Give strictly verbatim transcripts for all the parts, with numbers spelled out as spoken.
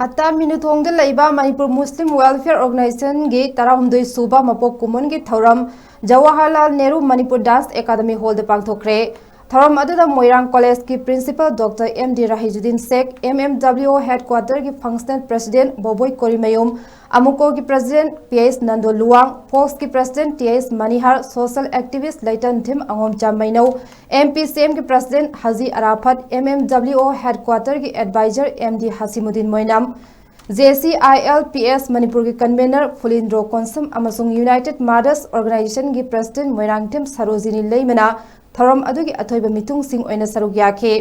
ꯑꯇꯥ ꯃꯤꯅꯨꯊꯣꯡꯗ ꯂꯩꯕ Manipur muslim welfare ꯑꯣꯔꯒꯅꯥꯏꯖꯦꯁꯟꯒꯤ ꯇꯔꯥꯍꯨꯝꯗꯣꯏ ꯁꯨꯕ ꯃꯄꯣꯛ ꯀꯨꯝꯑꯣꯟꯒꯤ ꯊꯧꯔꯝ ꯖꯋꯥꯍꯔꯂꯥꯜ ꯅꯦꯍꯔꯨ ꯃꯅꯤꯄꯨꯔ ꯗꯥꯟꯁ ꯑꯦꯀꯥꯗꯃꯤ ꯍꯣꯜꯗ ꯄꯥꯡꯊꯣꯛꯈ꯭ꯔꯦ꯫ ꯊꯧꯔꯝ ꯑꯗꯨꯗ ꯃꯣꯏꯔꯥꯡ ꯀꯣꯂꯦꯖꯀꯤ principal doctor M D Rahijuddin Sheikh, M M W O ꯍꯦꯗꯀ꯭ꯋꯥꯇꯔꯒꯤ ꯐꯪꯁꯅꯦꯜ ꯄ꯭ꯔꯁꯤꯗꯦꯟꯠ ꯕꯣꯕꯣꯏ ꯀꯣꯔꯤꯃꯌꯨꯝ, ꯑꯃꯨꯀꯣꯒꯤ president P S Nando Luwang, ꯐꯣꯛꯁꯀꯤ president T S Manihar, social activist Leitanthem Angomcha Meinou, M P C ꯑꯦꯝꯒꯤ president Haji Arafat, M M W O ꯍꯦꯗꯀ꯭ꯋꯥꯇꯔꯒꯤ advisor M D Hasimuddin Moinam, J C I L P S ꯃꯅꯤꯄꯨꯔꯒꯤ convener ꯐꯨꯂꯤꯟꯗ꯭ꯔꯣ Konsam ꯑꯃꯁꯨꯡ United mother's ꯑꯣꯔꯒꯅꯥꯏꯖꯦꯁꯟꯒꯤ president Moirangthem Sarojini ꯂꯩꯃꯅ ꯊꯧꯔꯝ ꯑꯗꯨꯒꯤ ꯑꯊꯣꯏꯕ ꯃꯤꯊꯨꯡꯁꯤꯡ ꯑꯣꯏꯅ ꯁꯔꯨꯛ ꯌꯥꯈꯤ꯫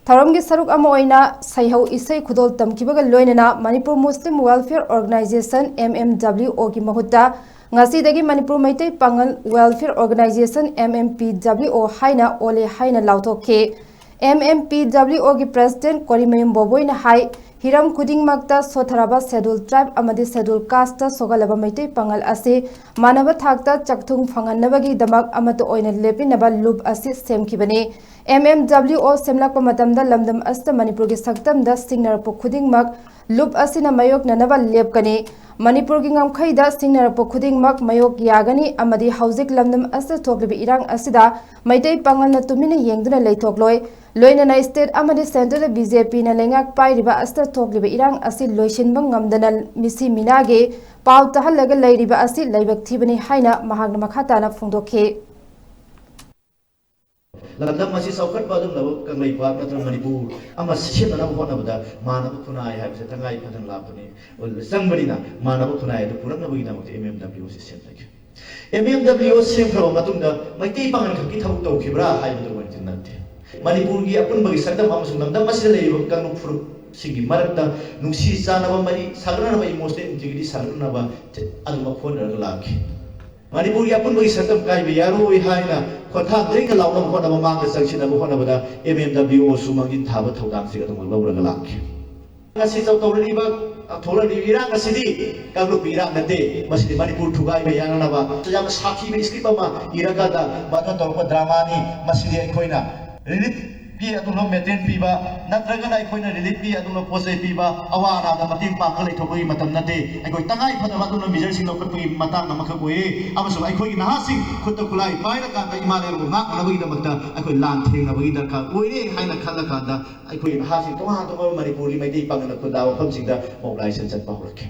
ꯊꯧꯔꯝꯒꯤ ꯁꯔꯨꯛ ꯑꯃ ꯑꯣꯏꯅ ꯁꯩꯍꯧ ꯏꯁꯩ ꯈꯨꯗꯣꯜ ꯇꯝꯈꯤꯕꯒ ꯂꯣꯏꯅꯅ Manipur muslim welfare organisation, M M W ꯑꯣꯒꯤ ꯃꯍꯨꯠꯇ ꯉꯁꯤꯗꯒꯤ Manipur Meitei Pangal welfare organisation, M M P W O ꯍꯥꯏꯅ ꯑꯣꯜꯂꯦ ꯍꯥꯏꯅ ꯂꯥꯎꯊꯣꯛꯈꯤ꯫ ꯑꯦꯝ ꯑꯦꯝ ꯄꯤ ꯗꯕ꯭ꯂꯤꯎ ꯑꯣꯒꯤ ꯄ꯭ꯔꯁꯤꯗꯦꯟꯠ ꯀꯣꯔꯤꯃꯌꯨꯝ ꯕꯣꯕꯣꯏꯅ ꯍꯥꯏ, ꯍꯤꯔꯝ ꯈꯨꯗꯤꯡꯃꯛꯇ ꯁꯣꯠꯊꯔꯕ ꯁꯦꯗꯨꯜ ꯇ꯭ꯔꯥꯏꯕ ꯑꯃꯗꯤ ꯁꯦꯗꯨꯜ ꯀꯥꯁꯇ ꯁꯣꯛꯍꯜꯂꯕ ꯃꯩꯇꯩ ꯄꯥꯉꯜ ꯑꯁꯤ ꯃꯥꯟꯅꯕ ꯊꯥꯛꯇ ꯆꯥꯛꯊꯨꯡ ꯐꯪꯍꯟꯅꯕꯒꯤꯗꯃꯛ ꯑꯃꯠꯇ ꯑꯣꯏꯅ ꯂꯦꯞꯃꯤꯟꯅꯕ ꯂꯨꯞ ꯑꯁꯤ ꯁꯦꯝꯈꯤꯕꯅꯤ꯫ ꯑꯦꯝ ꯑꯦꯝ ꯗꯕ꯭ꯂꯤꯎ ꯑꯣ ꯁꯦꯝꯂꯛꯄ ꯃꯇꯝꯗ ꯂꯝꯗꯝ ꯑꯁꯤꯗ ꯃꯅꯤꯄꯨꯔꯒꯤ ꯁꯛꯇꯝꯗ ꯁꯤꯡꯅꯔꯛꯄ ꯈꯨꯗꯤꯡꯃꯛ ꯂꯨꯞ ꯑꯁꯤꯅ ꯃꯥꯌꯣꯛꯅꯅꯕ ꯂꯦꯞꯀꯅꯤ꯫ ꯃꯅꯤꯄꯨꯔꯒꯤ ꯉꯝꯈꯩꯗ ꯁꯤꯡꯅꯔꯛꯄ ꯈꯨꯗꯤꯡꯃꯛ ꯃꯥꯌꯣꯛ ꯌꯥꯒꯅꯤ ꯑꯃꯗꯤ ꯍꯧꯖꯤꯛ ꯂꯝꯗꯝ ꯑꯁꯤꯗ ꯊꯣꯛꯂꯤꯕ ꯏꯔꯥꯡ ꯑꯁꯤꯗ ꯃꯩꯇꯩ ꯄꯥꯉꯜꯅ ꯇꯨꯃꯤꯟꯅ ꯌꯦꯡꯗꯨꯅ ꯂꯩꯊꯣꯛꯂꯣꯏ꯫ ꯂꯣꯏꯅꯅ ꯁ꯭ꯇꯦꯠ ꯑꯃꯗꯤ ꯁꯦꯟꯇꯔꯗ ꯕꯤ ꯖꯦ ꯄꯤꯅ ꯂꯩꯉꯥꯛ ꯄꯥꯏꯔꯤꯕ ꯑꯁꯤꯗ ꯊꯣꯛꯂꯤꯕ ꯏꯔꯥꯡ ꯑꯁꯤ ꯂꯣꯏꯁꯤꯟꯕ ꯉꯝꯗꯅ ꯃꯤꯁꯤ ꯃꯤꯅꯥꯒꯤ ꯄꯥꯎ ꯇꯥꯍꯜꯂꯒ ꯂꯩꯔꯤꯕ ꯑꯁꯤ ꯂꯥꯏꯕꯛ ꯊꯤꯕꯅꯤ ꯍꯥꯏꯅ ꯃꯍꯥꯛꯅ ꯃꯈꯥ ꯇꯥꯅ ꯐꯣꯡꯗꯣꯛꯈꯤ꯫ ꯂꯝꯗꯝ ꯑꯁꯤ ꯆꯥꯎꯈꯠꯄ ꯑꯗꯨꯒꯨꯝꯂꯕ ꯀꯪꯂꯩꯄꯥꯛ ꯅꯠꯇ꯭ꯔꯒ ꯃꯅꯤꯄꯨꯔ ꯑꯃ ꯁꯦꯝꯅꯅꯕ ꯍꯣꯠꯅꯕꯗ ꯃꯥꯟꯅꯕ ꯈꯨꯟꯅꯥꯏ ꯍꯥꯏꯕꯁꯦ ꯇꯉꯥꯏ ꯐꯗꯅ ꯂꯥꯛꯄꯅꯤ, ꯆꯪꯕꯅꯤꯅ ꯃꯥꯟꯅꯕ ꯈꯨꯟꯅꯥꯏ ꯑꯗꯨ ꯄꯨꯔꯛꯅꯕꯒꯤꯗꯃꯛꯇ ꯑꯦꯝ ꯑꯦꯝ ꯗꯕ꯭ꯂꯤꯎ ꯑꯁꯤ ꯁꯦꯝꯖꯈꯤ꯫ ꯑꯦꯝ ꯑꯦꯝ ꯗꯕ꯭ꯂꯤꯎ ꯑꯣ ꯁꯦꯝꯈ꯭ꯔꯕ ꯃꯇꯨꯡꯗ ꯃꯩꯇꯩ ꯄꯥꯉꯜ ꯈꯛꯀꯤ ꯊꯕꯛ ꯇꯧꯈꯤꯕ꯭ꯔꯥ ꯍꯥꯏꯕꯗꯨ ꯑꯣꯏꯅꯗꯤ ꯅꯠꯇꯦ꯫ ꯃꯅꯤꯄꯨꯔꯒꯤ ꯑꯄꯨꯟꯕꯒꯤ ꯁꯛꯇꯝ ꯑꯃꯁꯨꯡ ꯂꯝꯗꯝ ꯑꯁꯤꯗ ꯂꯩꯔꯤꯕ ꯀꯥꯡꯂꯨꯞ ꯐꯨꯔꯨꯞꯁꯤꯡꯒꯤ ꯃꯔꯛꯇ ꯅꯨꯡꯁꯤ ꯆꯥꯟꯅꯕ ꯃꯔꯤ ꯁꯥꯒꯠꯅꯅꯕ, ꯏꯃꯣꯁꯅꯦꯜ ꯏꯟꯇꯤꯒ꯭ꯔꯤꯇꯤ ꯁꯥꯒꯠꯅꯅꯕ ꯑꯗꯨꯃꯛ ꯍꯣꯠꯅꯔꯒ ꯂꯥꯛꯈꯤ꯫ ꯃꯅꯤꯄꯨꯔꯒꯤ ꯑꯄꯨꯟꯕꯒꯤ ꯁꯛꯇꯝ ꯀꯥꯏꯕ ꯌꯥꯔꯣꯏ ꯍꯥꯏꯅ ꯈꯣꯟꯊꯥꯡ ꯂꯤꯡꯅ ꯂꯥꯎꯅꯕ ꯍꯣꯠꯅꯕ, ꯃꯥꯡꯗ ꯆꯪꯁꯤꯟꯅꯕ ꯍꯣꯠꯅꯕꯗ ꯑꯦꯝ ꯑꯦꯝ ꯗꯕ꯭ꯂꯤꯎ ꯑꯣꯁꯨ ꯃꯥꯡꯖꯤꯟ ꯊꯥꯕ ꯊꯧꯗꯥꯡꯁꯤꯡ ꯑꯗꯨꯃꯛ ꯂꯧꯔꯒ ꯂꯥꯛꯈꯤ꯫ ꯉꯁꯤ ꯆꯥꯎꯊꯣꯛꯂꯛꯂꯤꯕ, ꯊꯣꯛꯂꯛꯂꯤꯕ ꯏꯔꯥꯡ ꯑꯁꯤꯗꯤ ꯀꯥꯡꯂꯨꯞꯀꯤ ꯏꯔꯥꯡ ꯅꯠꯇꯦ, ꯃꯁꯤꯗꯤ ꯃꯅꯤꯄꯨꯔ ꯊꯨꯒꯥꯏꯕ ꯌꯥꯅꯅꯕ ꯌꯥꯝꯅ ꯁꯥꯊꯤꯕ ꯁ꯭ꯀ꯭ꯔꯤꯞ ꯑꯃ ꯏꯔꯀꯥꯟꯗ ꯃꯗꯨꯅ ꯇꯧꯔꯛꯄ ꯗ꯭ꯔꯃꯥꯅꯤ꯫ ꯃꯁꯤꯗꯤ ꯑꯩꯈꯣꯏꯅ ꯔꯤꯂꯤꯐ ꯄꯤ ꯑꯗꯨꯒꯨꯝꯕ ꯃꯦꯇꯔꯤꯌꯦꯜ ꯄꯤꯕ, ꯅꯠꯇ꯭ꯔꯒꯅ ꯑꯩꯈꯣꯏꯅ ꯔꯤꯂꯤꯐ ꯄꯤ ꯑꯗꯨꯒꯨꯝꯕ ꯄꯣꯠ ꯆꯩ ꯄꯤꯕ, ꯑꯋꯥ ꯑꯅꯥꯗ ꯃꯇꯦꯡ ꯄꯥꯡꯉꯒ ꯂꯩꯊꯣꯛꯄꯒꯤ ꯃꯇꯝ ꯅꯠꯇꯦ꯫ ꯑꯩꯈꯣꯏ ꯇꯉꯥꯏ ꯐꯗꯕ ꯑꯗꯨꯒꯨꯝꯕ ꯃꯤꯖꯔꯁꯤꯡ ꯂꯧꯈꯠꯄꯒꯤ ꯃꯇꯥꯡ ꯑꯃꯈꯛ ꯑꯣꯏꯌꯦ꯫ ꯑꯃꯁꯨꯡ ꯑꯩꯈꯣꯏꯒꯤ ꯅꯍꯥꯁꯤꯡ ꯈꯨꯠꯇ ꯈꯨꯠꯂꯥꯏ ꯄꯥꯏꯔꯀꯥꯟꯗ ꯏꯃꯥ ꯂꯩꯕꯥꯛꯄꯨ ꯉꯥꯛꯅꯕꯒꯤꯗꯃꯛꯇ ꯑꯩꯈꯣꯏ ꯂꯥꯟ ꯊꯦꯡꯅꯕꯒꯤ ꯗꯔꯀꯥꯔ ꯑꯣꯏꯔꯦ ꯍꯥꯏꯅ ꯈꯜꯂꯀꯥꯟꯗ, ꯑꯩꯈꯣꯏꯒꯤ ꯅꯍꯥꯁꯤꯡ ꯇꯣꯉꯥꯟ ꯇꯣꯉꯥꯟꯕ ꯃꯅꯤꯄꯨꯔꯒꯤ ꯃꯩꯇꯩ ꯄꯥꯉꯜꯅ ꯈꯨꯟꯗꯥꯕ ꯃꯐꯝꯁꯤꯡꯗ ꯃꯣꯕꯤꯂꯥꯏꯖꯦꯁꯟ ꯆꯠꯄ ꯍꯧꯔꯛꯈꯤ꯫